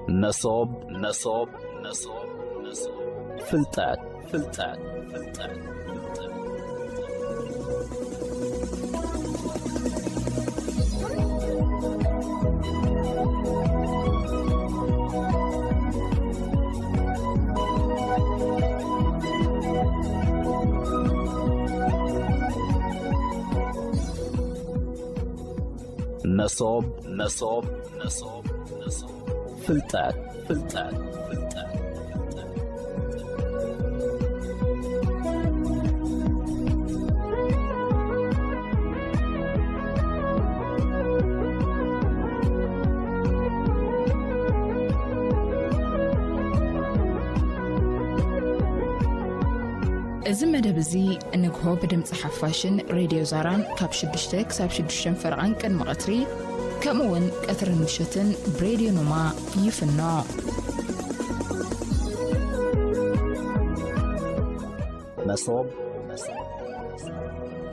መሶብ፣ መሶብ፣ መሶብ፣ መሶብ። ፍልጠት፣ ፍልጠት፣ ፍልጠት፣ ፍልጠት። መሶብ፣ መሶብ፣ መሶብ፣ መሶብ። ፍልጠት፣ ፍልጠት፣ ፍልጠት፣ ፍልጠት። እዚ መደብ እዚ ንግሆ ብድምፂ ሓፋሽን ሬድዮ ዛራን ካብ ሽዱሽተ ክሳብ ሽዱሽተ ፈረቓን ቅድሚ ቀትሪ፣ ከምኡ እውን ቀትርን ምሸትን ብሬድዮ ኖማ ይፍኖ። መሶብ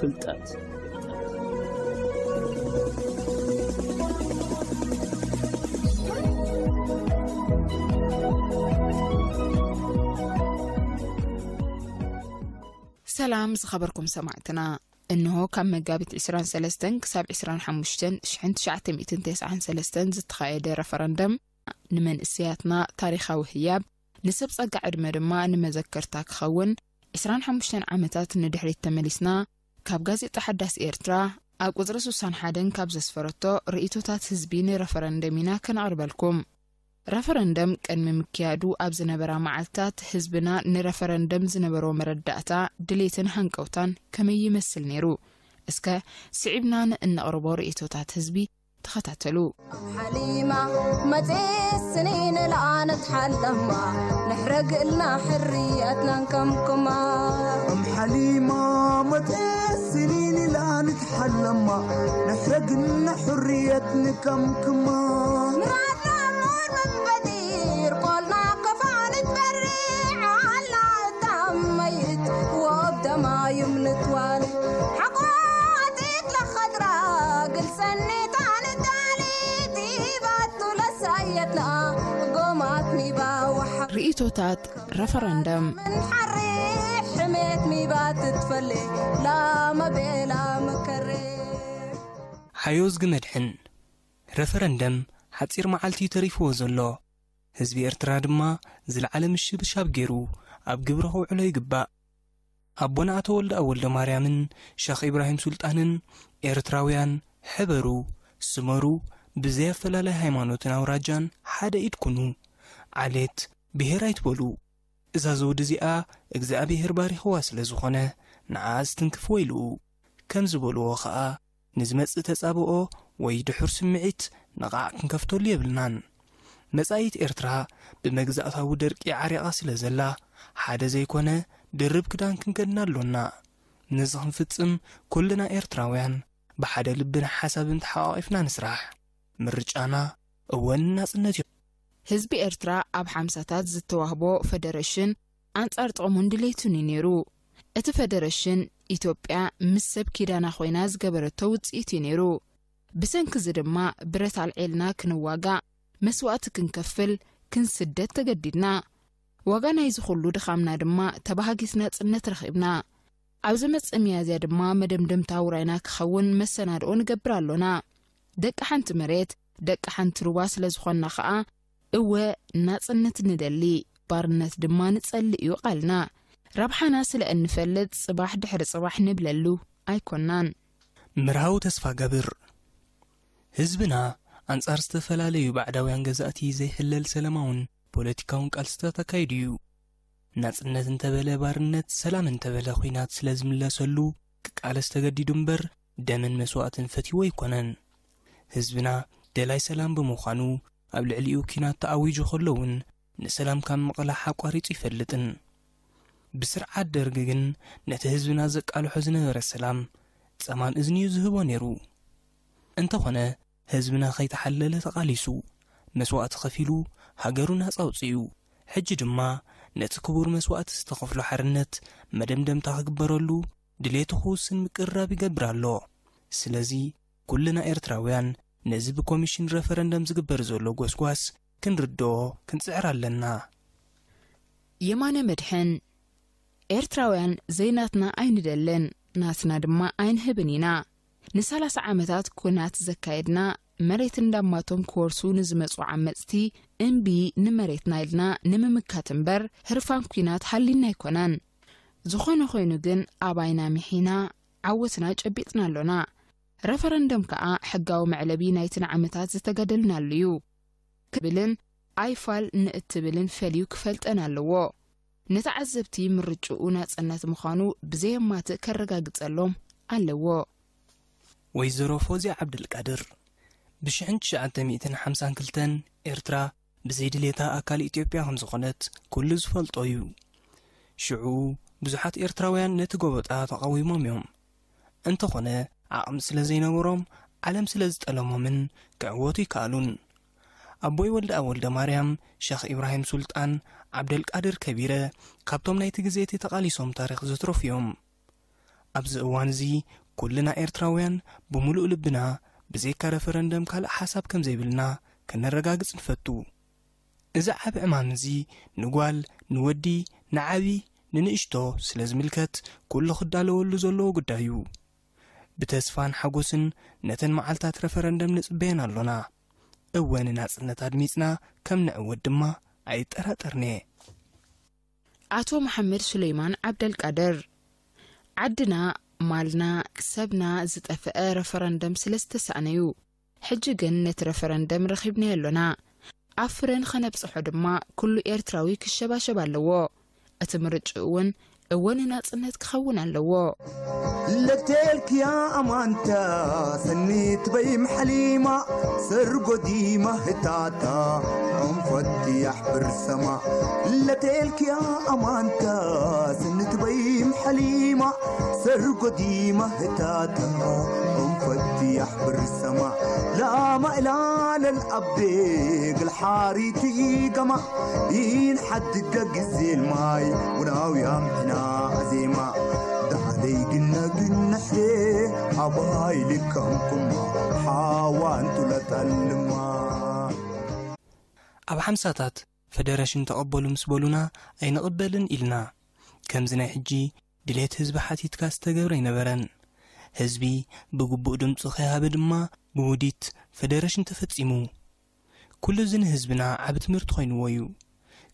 ፍልጠት። ሰላም ዝኸበርኩም ሰማዕትና፣ እንሆ ካብ መጋቢት ዕስራን ሰለስተን ክሳብ ዕስራን ሓሙሽተን ሽሕን ትሽዓተ ሚእትን ተስዓን ሰለስተን ዝተኻየደ ረፈረንደም ንመንእሰያትና ታሪኻዊ ህያብ፣ ንሰብ ጸጋ ዕድመ ድማ ንመዘከርታ ክኸውን፣ ዕስራን ሓሙሽተን ዓመታት ንድሕሪት ተመሊስና፣ ካብ ጋዜጣ ሓዳስ ኤርትራ ኣብ ቁጽሪ ስሳን ሓደን ካብ ዘስፈረቶ ርእይቶታት ህዝቢ ንረፈረንደም ኢና ከነቕርበልኩም። ረፈረንደም ቅድሚ ምክያዱ ኣብ ዝነበራ መዓልታት ህዝብና ንረፈረንደም ዝነበሮ መረዳእታ፣ ድሌትን ሃንቀውታን ከመይ ይመስል ነይሩ? እስከ ስዒብና ንእነቕርቦ ርእይቶታት ህዝቢ ተኸታተሉ። ሓሊማ መጽስኒ ንልኣነት ሓለማ፣ ንሕረግልና ሕርያትና ንከምክማ። እም ሓሊማ መጽስኒ ንልኣነት ሓለማ፣ ንሕረግልና ሕርየት ንከምክማ። ምራድና ሞር መንበዲር ቆልና ከፋንት በሪዕ ኣላ እታ መይት ወብ ደማዩም ንትዋል። ሓቋጢት ለኸድራ ግልጸኒታ ንዳሊት ይባቱ ለሳየትና ጎማት ሚባ ወሓ ርእይቶታት ረፈረንደም። ምን ሓሪ ሕሜት ሚባ ትትፈሌ ላመ ቤላ መከሬ። ሓዮ ዝግመድሕን ረፈረንደም ሓጺር መዓልቲ ተሪፍዎ ዘሎ። ህዝቢ ኤርትራ ድማ ዝለዓለ ምሽብሻብ ገይሩ ኣብ ግብሪ ከውዕሎ ይግባእ። ኣቦና ኣቶ ወልደኣብ ወልደማርያምን ሸኽ ኢብራሂም ሱልጣንን ኤርትራውያን ሕበሩ፣ ስመሩ፣ ብዘይ ኣፈላላይ ሃይማኖትን ኣውራጃን ሓደ ኢድ ኩኑ። ዓሌት፣ ብሄር ኣይትበሉ። እዛ ዘውዲ እዚኣ እግዚኣብሄር ባሪኽዋ ስለ ዝኾነ ንዓ ዝትንክፍ ወይልኡ። ከም ዝበልዎ ኸኣ ንዝመጽእ ተጻብኦ ወይ ድሑር ስምዒት ንቓዕ ክንከፍተሉ የብልናን። መጻኢት ኤርትራ ብመግዛእታዊ ደርቂ ዓሪቓ ስለ ዘላ፣ ሓደ ዘይኮነ ድርብ ክዳን ክንከድና ኣሎና። ነዚ ክንፍጽም ኩልና ኤርትራውያን ብሓደ ልብን ሓሳብን ተሓቋቒፍና ንስራሕ። ምርጫና እወ ንናጽነት እዩ። ህዝቢ ኤርትራ ኣብ ሓምሳታት ዝተዋህቦ ፈደረሽን ኣንጻር ጥቕሙን ድሌቱን እዩ ነይሩ። እቲ ፈደረሽን ኢትዮጵያ ምስ ሰብ ኪዳና ኮይና ዝገበረቶ ውጽኢት እዩ ነይሩ። ብሰንኪ እዚ ድማ ብረት ኣልዒልና ክንዋጋእ፣ መስዋእቲ ክንከፍል፣ ክንስደድ ተገዲድና። ዋጋ ናይዚ ኩሉ ድኻምና ድማ ተባሃጊት ናጽነት ረኺብና። ኣብ ዝመጽእ ሚያዝያ ድማ መደምደምታ ውራይና ክኸውን መሰናድኦ ንገብር ኣሎና። ደቂ ሓንቲ መሬት፣ ደቂ ሓንቲ ሩባ ስለ ዝኾንና ኸኣ፣ እወ ናጽነት ንደሊ፣ ባርነት ድማ ንጸልእ እዩ ቃልና። ረብሓና ስለ እንፈልጥ ጽባሕ ድሕሪ ጽባሕ ንብለሉ ኣይኮናን። መርሃዊ ተስፋ ገብር። ህዝብና ኣንጻር ዝተፈላለዩ ባዕዳውያን ገዛእቲ ዘይሕለል ሰላማውን ፖለቲካውን ቃልስታት ኣካይዱ እዩ። ናጽነት እንተበለ ባርነት፣ ሰላም እንተበለ ኲናት ስለ ዝምለሰሉ ክቃለስ ተገዲዱ እምበር ደምን መስዋእትን ፈትይዎ ኣይኮነን። ህዝብና ደላይ ሰላም ብምዃኑ ኣብ ልዕሊኡ ኲናት ተኣዊጁ ከሎ እውን ንሰላም ካብ ምቕላሕ ኣቋሪጹ ይፈልጥን። ብስርዓት ደርግ ግን ነቲ ህዝብና ዘቃልሖ ዝነበረ ሰላም ጸማም እዝኒ እዩ ዝህቦ ነይሩ። እንተኾነ ህዝብና ከይተሓለለ ተቓሊሱ፣ መስዋእቲ ከፊሉ ሃገሩ ናጻ ኣውጺኡ። ሕጂ ድማ ነቲ ክቡር መስዋእቲ ዝተኸፍሎ ሓርነት መደምደምታ ክግበረሉ ድሌቱ ክውስን ምቅርራብ ይገብር ኣሎ። ስለዚ ኩልና ኤርትራውያን ነዚ ብኮሚሽን ረፈረንደም ዝግበር ዘሎ ጎስጓስ ክንርድኦ ክንጽዕር ኣለና። የማነ መድሕን፣ ኤርትራውያን ዘይናትና ኣይንደልን፣ ናትና ድማ ኣይንህብን ኢና። ንሰላሳ ዓመታት ኩናት ዘካየድና፣ መሬት እንዳማቶም ክወርሱ ንዝመጹ ዓመጽቲ እምቢ ንመሬትና ኢልና ንምምካት እምበር ህርፋን ኩናት ሃሊና ኣይኮነን። ዝኾነ ኮይኑ ግን ኣባይና ምሒና ዓወትና ጨቢጥና ኣሎና። ረፈረንደም ከኣ ሕጋዊ መዕለቢ ናይቲ ንዓመታት ዝተጋደልናሉ እዩ ክብልን ኣይፋል ንእትብልን ፈልዩ ክፈልጠን ኣለዎ። ንተዓዘብቲ ምርጭኡ ናጽነት ምዃኑ ብዘየማትእ ከረጋግጸሎም ኣለዎ። ወይዘሮ ፎዝያ ዓብደልቃድር ብሽሕን ትሽዓተ ሚእትን ሓምሳን ክልተን ኤርትራ ብዘይ ድሌታ ኣካል ኢትዮጵያ ከም ዝኾነት ኩሉ ዝፈልጦ እዩ። ሽዑ ብዙሓት ኤርትራውያን ነቲ ጎበጣ ተቓዊሞም እዮም። እንተኾነ ዓቕሚ ስለ ዘይነበሮም ዓለም ስለ ዝጠለሞምን ክዕወቱ ይከኣሉን። ኣቦይ ወልደኣብ ወልደማርያም፣ ሸኽ ኢብራሂም ሱልጣን፣ ዓብደልቃድር ከቢረ ካብቶም ናይቲ ግዜ እቲ ተቓሊሶም ታሪኽ ዘትረፉ እዮም። ኣብዚ እዋን እዚ ኩልና ኤርትራውያን ብምሉእ ልብና ብዘይካ ረፈረንደም ካልእ ሓሳብ ከም ዘይብልና ከነረጋግጽ ንፈቱ። እዚ ዓቢ ዕማም እዚ ንጓል፣ ንወዲ፣ ንዓቢ፣ ንንእሽቶ ስለ ዝምልከት ኩሉ ክዳለወሉ ዘለዎ ጉዳይ እዩ። ብተስፋን ሓጎስን ነተን መዓልታት ረፈረንደም ንጽበየን ኣሎና። እወ ንናጽነት ኣድሚጽና ከም ንዕወት ድማ ኣይጠራጠርንየ። ኣቶ መሓመድ ሱለይማን ዓብደልቃድር፣ ዓድና፣ ማልና፣ ሰብና ዝጠፍአ ረፈረንደም ስለ ዝተሳእነዩ። ሕጂ ግን ነቲ ረፈረንደም ረኺብናዮ ኣሎና። ኣብ ፍረ ንኸነብጽሖ ድማ ኩሉ ኤርትራዊ ክሸባሸብ ኣለዎ። እቲ ምርጭኡ እውን እወ ንናጽነት ክኸውን ኣለዎ። ለቴልክያ ኣማንታ ሰኒት በይም ሓሊማ ሰርጎዲማ ህታታ ዑንፈት ያሕብር ሰማ ለቴልክያ ኣማንታ ሰኒት በይም ሓሊማ ሰርጎዲማ ህታታ ዑንፈት ያሕብር ሰማ ላማ ኢላለን ኣቤ ግልሓሪቲ ገማ ኢን ሓድገ ግዜ ልማይ ውናው ያምሕና ዜማ ዳዕደይ ግነ ግነሕዴ ኣባይ ልከምኩማ ሓዋንቱ ለጠልማ። ኣብ ሓምሳታት ፈደረሽን ተቐበሉ ምስ በሉና ኣይንቕበልን ኢልና። ከምዚ ናይ ሕጂ ድሌት ህዝቢ ሓቲትካ ዝተገብረ ኣይነበረን። ህዝቢ ብግቡእ ድምፁ ከይሃበ ድማ ብውዲት ፈደረሽን ተፈጺሙ። ኩሉ እዚ ንህዝብና ዓቢ ትምህርቲ ኮይንዎ እዩ።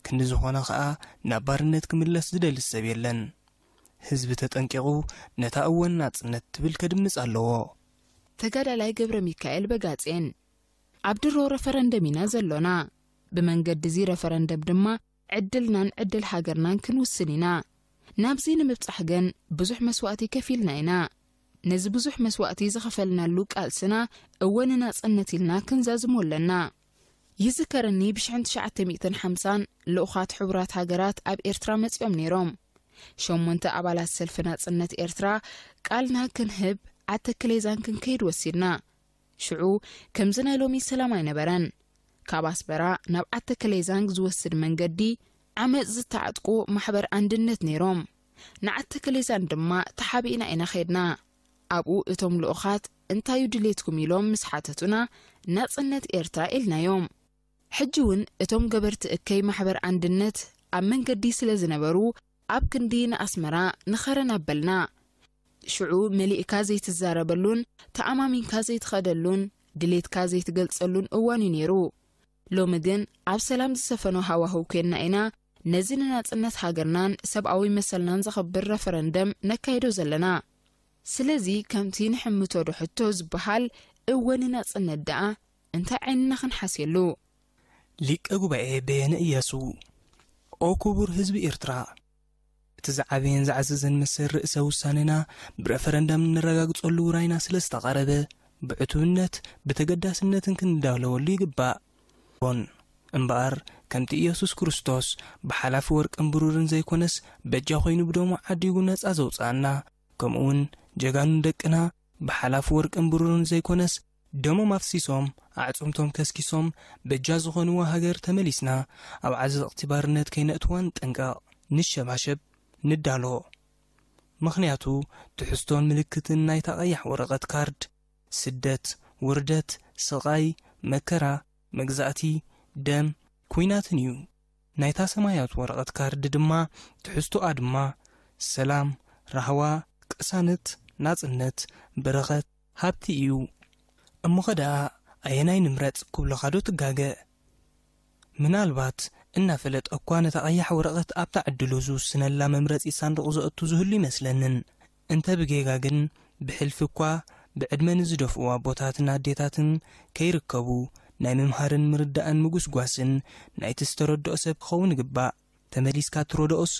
ክንዲ ዝኾነ ኸኣ ናብ ባርነት ክምለስ ዝደሊ ሰብ የለን። ህዝቢ ተጠንቂቑ ነታ እወን ናጽነት ትብል ከድምጽ ኣለዎ። ተጋዳላይ ገብረ ሚካኤል በጋጼን፣ ኣብ ድሮ ረፈረንደም ኢና ዘሎና። ብመንገዲ እዚ ረፈረንደም ድማ ዕድልናን ዕድል ሃገርናን ክንውስን ኢና። ናብዚ ንምብጻሕ ግን ብዙሕ መስዋእቲ ከፊልና ኢና። ነዚ ብዙሕ መስዋእቲ ዝኸፈልናሉ ቃልስና እወ ንናጽነት ኢልና ክንዛዝሞ ኣለና። ይዝከረኒ ብሽሕን ትሽዓተ ሚእትን ሓምሳን ልኡኻት ሕቡራት ሃገራት ኣብ ኤርትራ መጺኦም ነይሮም። ሸሞንተ ኣባላት ሰልፊ ናጽነት ኤርትራ ቃልና ክንህብ ዓተክሌዛን ክንከይድ ወሲድና። ሽዑ ከምዚ ናይ ሎሚ ሰላም ኣይነበረን። ካብ ኣስመራ ናብ ዓተከሌዛንግ ዝወስድ መንገዲ ዓመጽ ዝተዓጥቁ ማሕበር ኣንድነት ነይሮም። ንዓተከሌዛን ድማ ተሓቢእና ኢና ኸድና። ኣብኡ እቶም ልኡኻት እንታዩ ድሌትኩም ኢሎም ምስ ሓተቱና ናጽነት ኤርትራ ኢልናዮም። ሕጂ እውን እቶም ገበርቲ እከይ ማሕበር ኣንድነት ኣብ መንገዲ ስለ ዝነበሩ ኣብ ክንዲ ንኣስመራ ንኸረን ኣበልና። ሽዑ መሊእካ ዘይትዛረበሉን ተኣማሚንካ ዘይትኸደሉን ድሌትካ ዘይትገልጸሉን እዋን እዩ ነይሩ። ሎሚ ግን ኣብ ሰላም ዝሰፈኖ ሃዋህው ኮይንና ኢና ነዚ ንናጽነት ሃገርናን ሰብኣዊ መሰልናን ዘኽብር ረፈረንደም ነካይዶ ዘለና። ስለዚ ከምቲ ንሕምቶ ዶ ሕቶ ዝበሃል እወ ንናጽነት ደኣ እንታይ ዓይንና ክንሓስየሉ? ሊቀ ጉባኤ በየነ እያሱ። ኦ ክቡር ህዝቢ ኤርትራ፣ እቲ ዝዓበየን ዝዓዘዘን መሰል ርእሰ ውሳኔና ብረፈረንደም እንረጋግጸሉ ውራይና ስለ ዝተቓረበ፣ ብዕቱብነት ብተገዳስነትን ክንዳለወሉ ይግባእ። ኮን እምበኣር፣ ከምቲ ኢየሱስ ክርስቶስ ብሓላፊ ወርቅን ብሩርን ዘይኮነስ በጃ ኮይኑ ብደሙ ዓዲጉ ነጻ ዘውጽኣና፣ ከምኡውን ጀጋኑ ደቅና ብሓላፊ ወርቅን ብሩርን ዘይኮነስ ደሞም ኣፍሲሶም ኣዕጽምቶም ከስኪሶም በጃ ዝኾንዋ ሃገር ተመሊስና ኣብ ዓዘቕቲ ባርነት ከይነእትዋ ንጠንቀቕ፣ ንሸባሸብ፣ ንዳሎ። ምኽንያቱ ትሕዝቶን ምልክትን ናይታ ቀያሕ ወረቐት ካርድ ስደት፣ ውርደት፣ ስቓይ፣ መከራ፣ መግዛእቲ፣ ደም፣ ኲናትን እዩ። ናይታ ሰማያዊት ወረቐት ካርድ ድማ ትሕዝቶኣ ድማ ሰላም፣ ራህዋ፣ ቅሳነት፣ ናጽነት፣ በረኸት፣ ሃብቲ እዩ። እሞኸ ደኣ ኣየናይ ንምረጽ ክብሉኻዶ ትጋገ? ምናልባት እናፈለጠ እኳ ነታ ቀያሕ ወረቐት ኣብታ ዕድሉ ዝውስነላ መምረጺ ሳንዱቕ ዘእቱ ዝህሉ ይመስለንን። እንተ ብጌጋ ግን ብሕልፊ እኳ ብዕድመ ንዝደፍኡ ኣቦታትን ኣዴታትን ከይርከቡ ናይ ምምሃርን ምርዳእን ምጉስጓስን ናይቲ ዝተረድኦ ሰብ ክኸውን ይግባእ። ተመሊስካ ትረድኦስ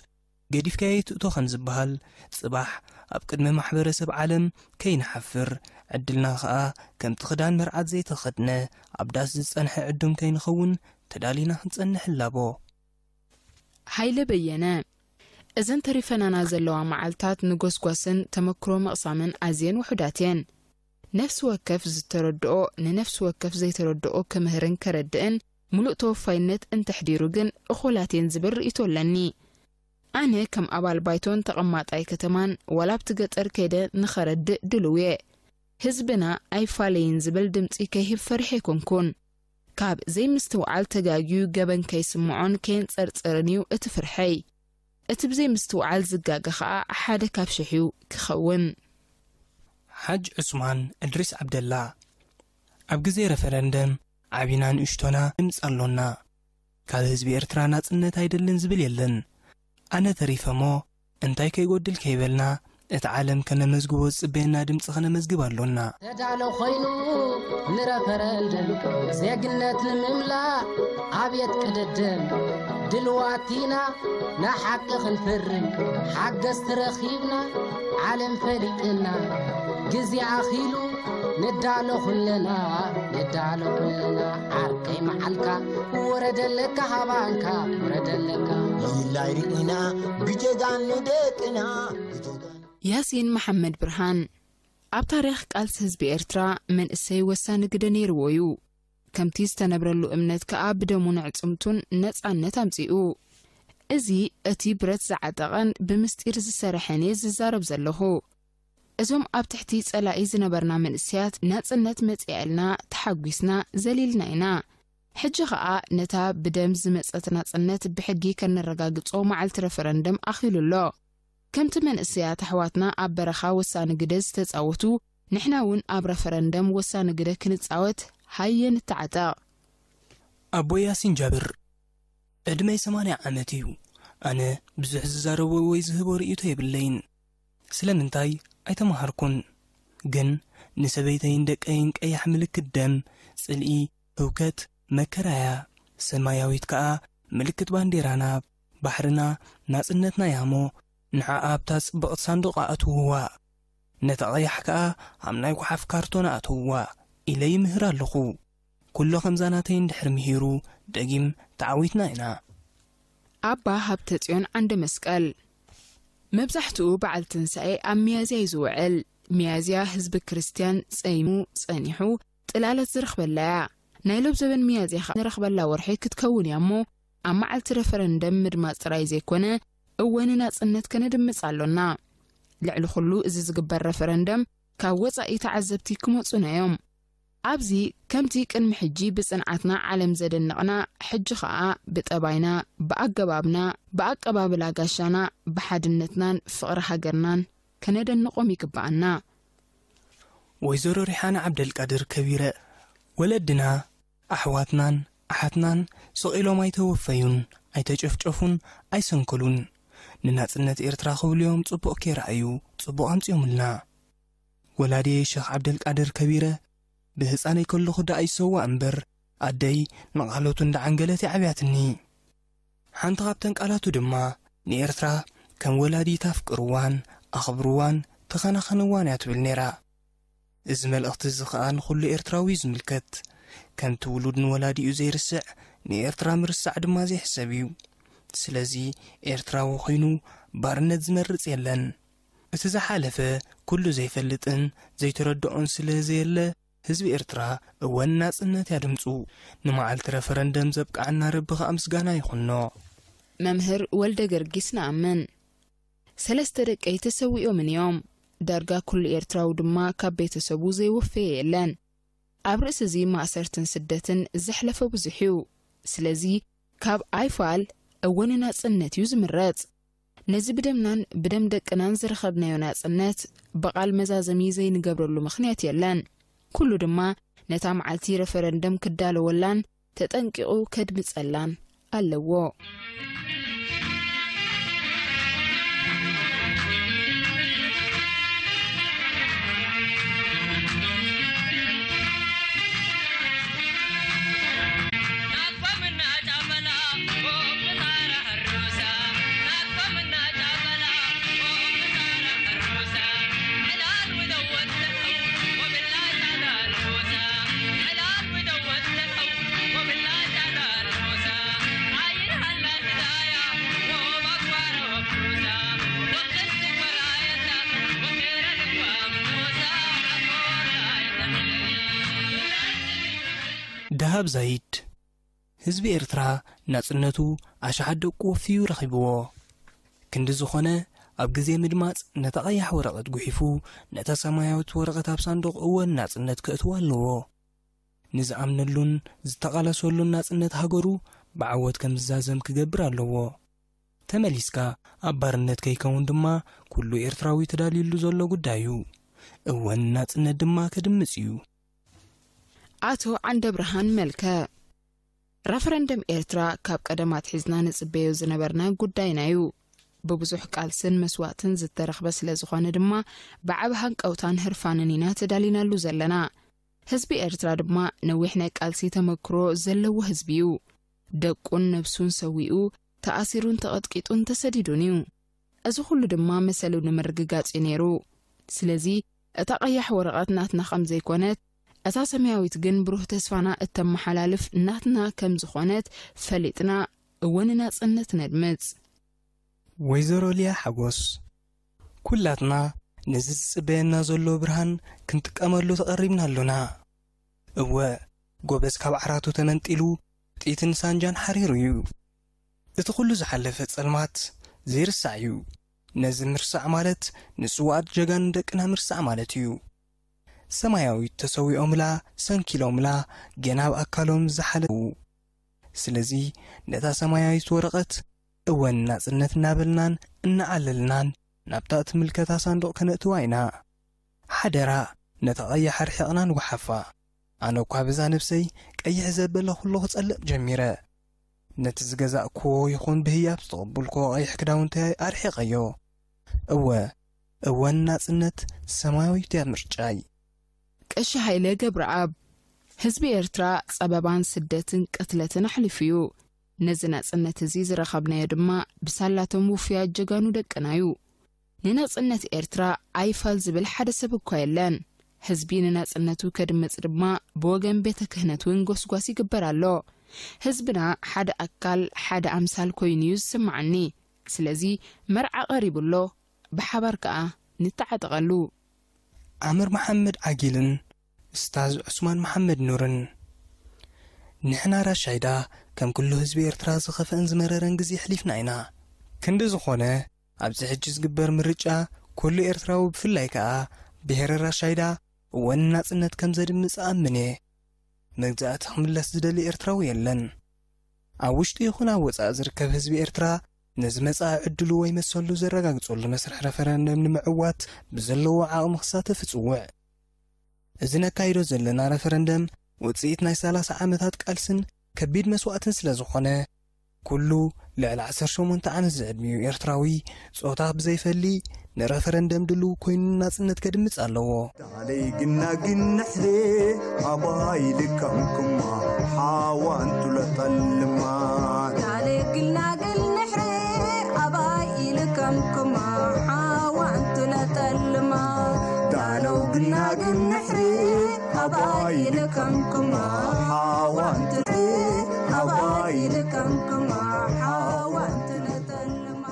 ገዲፍካዮ ኣይትእቶ ከም ዝበሃል፣ ጽባሕ ኣብ ቅድሚ ማሕበረሰብ ዓለም ከይንሓፍር፣ ዕድልና ኸኣ ከምቲ ክዳን መርዓት ዘይተኸድነ ኣብ ዳስ ዝጸንሐ ዕዱም ከይንኸውን ተዳሊና ክንጸንሕ እላቦ። ሃይለ በየነ፣ እዘን ተሪፈናና ዘለዋ መዓልታት ንጎስጓስን ተመክሮ ምቕሳምን ኣዝየን ውሑዳት እየን። ነፍሲ ወከፍ ዝተረድኦ ንነፍሲ ወከፍ ዘይተረድኦ ክምህርን ከረድእን ምሉእ ተወፋይነት እንተሕዲሩ ግን እኹላት እየን ዝብል ርእይቶ ኣለኒ። ኣነ ከም ኣባል ባይቶን ተቐማጣይ ከተማን ዋላ ኣብቲ ገጠር ከይደ ንኸረድእ ድልው እየ። ህዝብና ኣይፋለይን ዝብል ድምጺ ከይህብ ፈሪሐ ኣይኮንኩን። ካብ ዘይምስትውዓል ተጋግዩ ገበን ከይስምዖን ከየንጸርጽርን እዩ እቲ ፍርሐይ። እቲ ብዘይምስትውዓል ዝጋገ ኸኣ ሓደ ካብ ሽሕ እዩ ክኸውን። ሓጅ ዑስማን እድሪስ ዓብደላ፣ ኣብ ግዜ ረፈረንደም ዓቢና ንእሽቶና ድምፂ ኣሎና። ካብ ህዝቢ ኤርትራ ናጽነት ኣይደልን ዝብል የለን። ኣነ ተሪፈ እሞ እንታይ ከይጎድል ከይበልና እቲ ዓለም ከነመዝግቦ ዝጽበየና ድምፂ ከነመዝግብ ኣሎና። ተዳሎ ኮይኑ ንረፈረንደም ዜግነት ንምምላእ ኣብየት ቅድድም ድልዋት ኢና ንሓቂ ክንፍርም ሓገዝ ተረኺብና ዓለም ፈሊጥና ግዜ ኣኺሉ ንዳሎ ኩልና ንዳሎ ኩልና ዓርከይ መዓልካ ወረደለካ ሃባንካ ወረደለካ ይላይ ርኢና ብጀጋኑ ደቅና ብጀጋኑ ያሲን መሓመድ ብርሃን ኣብ ታሪኽ ቃልሲ ህዝቢ ኤርትራ መንእሰይ ወሳኒ ግደ ነይርዎ እዩ። ከምቲ ዝተነብረሉ እምነት ከኣ ብደሙን ኣዕጽምቱን ነጻነት ኣምጺኡ። እዚ እቲ ብረት ዝዓጠቐን ብምስጢር ዝሰርሐን እየ ዝዛረብ ዘለኹ። እዞም ኣብ ትሕቲ ጸላኢ ዝነበርና መንእሰያት ናጽነት መጺኣልና ተሓጒስና ዘሊልና ኢና። ሕጂ ኸኣ ነታ ብደም ዝመጸት ናጽነት ብሕጊ ከነረጋግጾ መዓልቲ ረፈረንደም ኣኺሉ ኣሎ። ከምቲ መንእሰያት ኣሕዋትና ኣብ በረኻ ወሳኒ ግደ ዝተጻወቱ ንሕና እውን ኣብ ረፈረንደም ወሳኒ ግደ ክንጻወት ሃየ ንተዓጠቕ። ኣቦይ ያሲን ጃብር ዕድመይ ሰማንያ ዓመት እዩ። ኣነ ብዙሕ ዝዛረቦ ወይ ዝህቦ ርእይቶ የብለይን። ስለምንታይ ኣይተማሃርኩን። ግን ንሰበይተይን ደቀይን ቀያሕ ምልክት ደም፣ ጽልኢ፣ ህውከት፣ መከራያ። ሰማያዊት ከኣ ምልክት ባንዴራና፣ ባሕርና፣ ናጽነትና እያ እሞ ንዓኣ ኣብታ ጽብቕቲ ሳንዱቕ ኣእትውዋ። ነታ ቀያሕ ከኣ ኣብ ናይ ጓሓፍ ካርቶን ኣእትውዋ ኢለ ይምህር ኣለኹ። ኩሎ ከምዛ ናተይ እንድሕር ምሂሩ ደጊም ተዓዊትና ኢና። ኣባ ሃብተጽዮን ዓንደ መስቀል። መብዛሕትኡ በዓል ትንሳኤ ኣብ ሚያዝያ እዩ ዝውዕል። ሚያዝያ ህዝቢ ክርስትያን ጸይሙ ጸኒሑ ጥላለት ዝረኽበላ እያ። ናይ ሎብ ዘበን ሚያዝያ ኸኣ ንረኽበላ ወርሒ ክትከውን እያ እሞ ኣብ መዓልቲ ረፈረንደም ምድማጽ ጥራይ ዘይኮነ እወ ንናጽነት ከነድምጽ ኣሎና። ልዕሊ ኩሉ እዚ ዝግበር ረፈረንደም ካብ ወጻኢ ተዓዘብቲ ክመጹና እዮም። ኣብዚ ከምቲ ቅድሚ ሕጂ ብጽንዓትና ዓለም ዘደነቕና፣ ሕጂ ኸኣ ብጠባይና፣ ብኣገባብና፣ ብኣቀባብላ ጋሻና፣ ብሓድነትናን ፍቕሪ ሃገርናን ከነደንቖም ይግብኣና። ወይዘሮ ሪሓና ዓብደልቃድር ከቢረ፣ ወለድና፣ ኣሕዋትናን ኣሓትናን ስቕ ኢሎም ኣይተወፈዩን፣ ኣይተጨፍጨፉን፣ ኣይሰንከሉን። ንናጽነት ኤርትራ ክብሉ እዮም ጽቡቕ ከይረኣዩ፣ ጽቡቕ ኣምጺኦምልና። ወላዲየይ ሸኽ ዓብደልቃድር ከቢረ፣ ብህጻነይ ከለኹ ደኣ ይሰዋእ እምበር፣ ኣደይ ንቓሎቱ እንዳዓንገለት እያ ዓብያትኒ። ሓንቲ ካብተን ቃላቱ ድማ ንኤርትራ ከም ወላዲት ኣፍቅርዋን ኣኽብርዋን ተኸናኸንዋን እያ ትብል ነይራ። እዚ መልእኽቲ እዚ ኸኣ ንኹሉ ኤርትራዊ እዩ ዝምልከት። ከምቲ ውሉድ ንወላዲኡ ዘይርስዕ፣ ንኤርትራ ምርሳዕ ድማ ዘይሕሰብ እዩ። ስለዚ ኤርትራዊ ኾይኑ ባርነት ዝመርጽ የለን። እቲ ዝሓለፈ ኩሉ ዘይፈልጥን ዘይተረድኦን ስለ ዘየለ፣ ህዝቢ ኤርትራ እወ ንናጽነት እያ ድምጹ። ንመዓልቲ ረፈረንደም ዘብቅዓና ረቢ ኸኣ ምስጋና ይኹኖ። መምህር ወልደ ገርጊስ ንኣምን። ሰለስተ ደቀይ ተሰዊኦምን እዮም። ዳርጋ ኩሉ ኤርትራዊ ድማ ካብ ቤተሰቡ ዘይወፈየ የለን። ኣብ ርእሲ እዚ ማእሰርትን ስደትን ዘሕለፈ ብዙሕ እዩ። ስለዚ ካብ ኣይፋል እወ ንናጽነት እዩ ዝምረጽ። ነዚ ብደምናን ብደም ደቅናን ዝረኸብናዮ ናጽነት ብቓል መዛዘሚ ዘይንገብረሉ ምኽንያት የለን። ኩሉ ድማ ነታ መዓልቲ ረፈረንደም ክዳለወላን ተጠንቂቑ ከድምጸላን ኣለዎ። ደሃብ ዛይድ። ህዝቢ ኤርትራ ናጽነቱ ኣሽሓት ደቁ ወፍዩ ረኺብዎ። ክንዲ ዝኾነ፣ ኣብ ግዜ ምድማጽ ነታ ቀያሕ ወረቐት ጉሒፉ፣ ነታ ሰማያዊት ወረቐት ኣብ ሳንዱቕ እወ ናጽነት ከእትዎ ኣለዎ። ንዝኣምነሉን ዝተቓለሰሉን ናጽነት ሃገሩ ብዓወት ከም ዝዛዘም ክገብር ኣለዎ። ተመሊስካ ኣብ ባርነት ከይከውን ድማ ኩሉ ኤርትራዊ ተዳልዩሉ ዘሎ ጉዳይ እዩ። እወ ንናጽነት ድማ ከድምጽ እዩ። ኣቶ ዓንደብርሃን መልከ፣ ረፈረንደም ኤርትራ ካብ ቀደም ኣትሒዝና ንጽበዮ ዝነበርና ጉዳይና እዩ። ብብዙሕ ቃልስን መስዋእትን ዝተረኽበ ስለ ዝኾነ ድማ፣ ብዓቢ ሃንቀውታን ህርፋንን ኢና ተዳሊናሉ ዘለና። ህዝቢ ኤርትራ ድማ ነዊሕ ናይ ቃልሲ ተመክሮ ዘለዎ ህዝቢ እዩ። ደቁን ነብሱን ሰዊኡ፣ ተኣሲሩን ተቐጥቂጡን ተሰዲዱን እዩ። እዚ ኩሉ ድማ መሰሉ ንምርግጋጽ እዩ ነይሩ። ስለዚ፣ እታ ቀያሕ ወረቐት ናትና ከም ዘይኮነት፣ እታ ሰማያዊት ግን ብሩህ ተስፋና እተመሓላልፍ ናትና ከም ዝኾነት ፈሊጥና፣ እወ ንናጽነት ነድምጽ። ወይዘሮ ሊያ ሓጎስ፣ ኩላትና ነዚ ዝጽበየና ዘሎ ብርሃን ክንጥቀመሉ ተቐሪብና ኣሎና። እወ፣ ጎበዝ ካብ ዓራቱ ተመንጢሉ፣ ጥይትን ሳንጃን ሓሪሩ እዩ። እቲ ኩሉ ዝሓለፈ ጸልማት ዘይርሳዕ እዩ። ነዚ ምርሳዕ ማለት ንስውኣት ጀጋኑ ደቅና ምርሳዕ ማለት እዩ። ሰማያዊት ተሰዊኦምላ፣ ሰንኪሎምላ፣ ገና ኣብ ኣካሎም ዝሓለፉ። ስለዚ ነታ ሰማያዊት ወረቐት እወ ንናጽነት እናበልናን እናዓለልናን ናብታ እትምልከታ ሳንዱቕ ከነእትዋ ኢና። ሓደራ፣ ነታ ቀያሕ ኣርሒቕና ንጉሓፋ። ኣነ እኳ በዛ ነብሰይ ቀይሕ ዘበለ ኩሉ ክጸልእ ጀሚረ። ነቲ ዝገዛእክዎ ይኹን ብህያብ ዝተቐበልክዎ ቀይሕ ክዳውንተይ ኣርሒቐዮ። እወ፣ እወ ንናጽነት ሰማያዊት እያ ምርጫይ። ቀሺ ሃይለ ገብረኣብ፣ ህዝቢ ኤርትራ ጸበባን ስደትን ቅትለትን ኣሕሊፉ እዩ። ነዚ ናጽነት እዚ ዝረኸብናዮ ድማ ብሳላቶም ውፉያት ጀጋኑ ደቅና እዩ። ንናጽነት ኤርትራ ኣይፋል ዝብል ሓደ ሰብ እኳ የለን። ህዝቢ ንናጽነቱ ከድምጽ ድማ ብወገን ቤተ ክህነት እውን ጎስጓስ ይግበር ኣሎ። ህዝብና ሓደ ኣካል፣ ሓደ ኣምሳል ኮይኑ እዩ ዝስምዓኒ። ስለዚ መርዓ ቀሪቡ ኣሎ፣ ብሓባር ከኣ ንተዓጠቐሉ። ዓምር መሓመድ ዓጊልን እስታዝ ዑስማን መሓመድ ኑርን። ንሕና ራሻይዳ ከም ኩሉ ህዝቢ ኤርትራ ዝኸፍአን ዝመረረን ግዜ ኣሕሊፍና ኢና። ክንዲ ዝኾነ፣ ኣብዚ ሕጂ ዝግበር ምርጫ ኩሉ ኤርትራዊ ብፍላይ ከኣ ብሄረ ራሻይዳ እወ ንናጽነት ከም ዘድምጽ እኣምን እየ። መግዛእቲ ክምለስ ዝደሊ ኤርትራዊ የለን። ኣብ ውሽጢ ይኹን ኣብ ወጻኢ ዝርከብ ህዝቢ ኤርትራ ነዚ መጻኢ ዕድሉ ወይ መሰሉ ዘረጋግጸሉ መስርሕ ረፈረንደም ንምዕዋት ብዘለዎ ዓቕሚ ክሳተፍ እጽውዕ። እዚ ነካይዶ ዘለና ረፈረንደም ውጽኢት ናይ ሰላሳ ዓመታት ቃልስን ከቢድ መስዋእትን ስለ ዝኾነ፣ ኩሉ ልዕሊ ዓሰርተ ሸሞንተ ዓመት ዝዕድሚኡ ኤርትራዊ ጾታ ብዘይፈሊ ንረፈረንደም ድሉው ኮይኑ ናጽነት ከድምጽ ኣለዎ። ዳለይ ግና ግን ንሕሪ ኣባይ ልከምኩማ ሓዋንቱ ለጠልማ። ዳለይ ግና ግን ንሕሪ ኣባይ ልከምኩማ ሓዋንቱ ለጠልማ። ዳለው ግና ግን ንሕሪ ኣባይ ልከምኩማ ሓዋንቱ ኣባይ ልከምኩማ ሓዋንቱ ለጠልማ።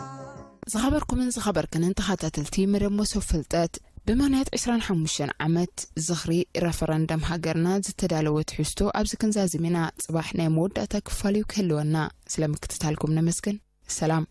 ዝኸበርኩምን ዝኸበርክንን ተኸታተልቲ መደብ መሶብ ፍልጠት፣ ብምኽንያት ዕስራን ሓሙሽተን ዓመት ዝኽሪ ረፈረንደም ሃገርና ዝተዳለወ ትሕዝቶ ኣብዚ ክንዛዝም ኢና። ጽባሕ ናይ መወዳእታ ክፋል እዩ ክህልወና። ስለ ምክትታልኩም ነመስግን። ሰላም።